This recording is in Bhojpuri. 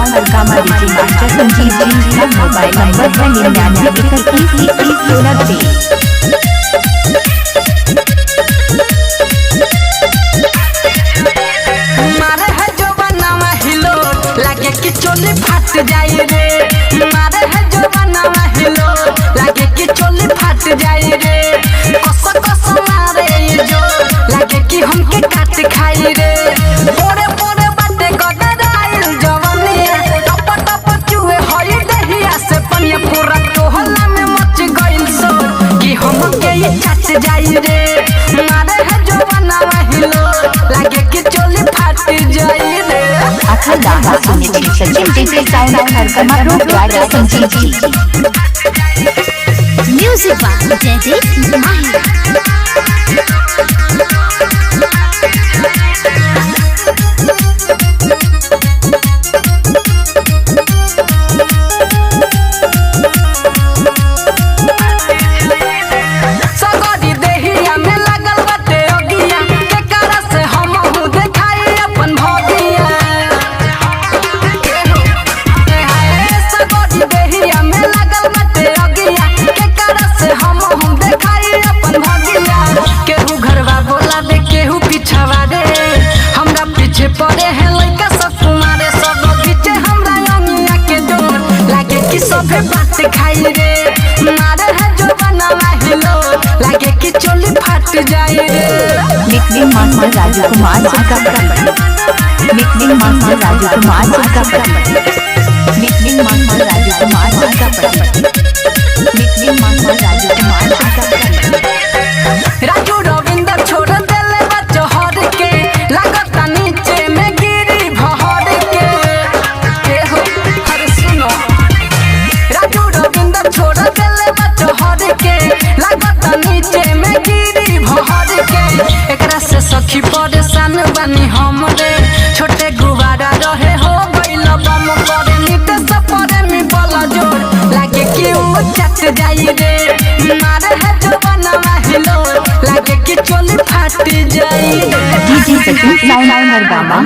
Sound Hargama DJ master Sanjeev ji का मोबाइल नंबर है 99 31 21 16 मारे है जो बनावा हिलो लागे कि चोली फाट जाई रे। मारे है जो बनावा हिलो लागे कि चोली फाट जाई रे। कस कस मारे ये जो लागे कि हमके काट खाई रे। पोरे पोरे बाटे गडराइल जवनिया टप टप चुए हई दहिया से पनिया पूरा टोहला में मच गइल सो कि हमके ये चाट जाई रे। मारे है जो बनावा हिलो लागे कि चोली फाट जाई रे। अखर दाहा 06 Sachin DJ sound Hargama proprietor Sanjeev ji. Music by Jaideep Mahi. सगरी देहिया में लागल बाटे अगिया केकरा से हमहू देखाई अपन भगिया। ए हाय, सगरी देहिया में लागल बाटे अगिया केकरा से हमहू देखाई अपन भगिया। केहू घरवा बोलावे केहू पिछवा रे, हमरा पीछे पड़े हैं लइका सब कुमारे। सब घिचे हमरा अंगिया के डोर लागे कि सभे बात खाई रे। मारे है जो बनावा हिलो लागे कि चोली फाट जाई रे। Mixing master Raju Kumar Sukapati. Mixing master Raju Kumar Sukapati. Mixing master Raju Kumar Sukapati. Mixing master Raju Kumar Sukapati. Raju Ravinder छोड़ देले बा चहर के लागता नीचे में गिरी भहर के। ए हो अरे सुनो, राजू रविंदर छोड़ देले बा चहर के लागता नीचे में गिरी भहर के। एकरा से सखी परेशान बानी हम रे, छोटे गुवारा रहे हो गइल बम करे नित सपरे में बल जोर लागे कि उ चट जाई रे। मारे है जो बनावा हिलो लागे कि चोली फाट जाई रे। DJ Sachin sound Hargama.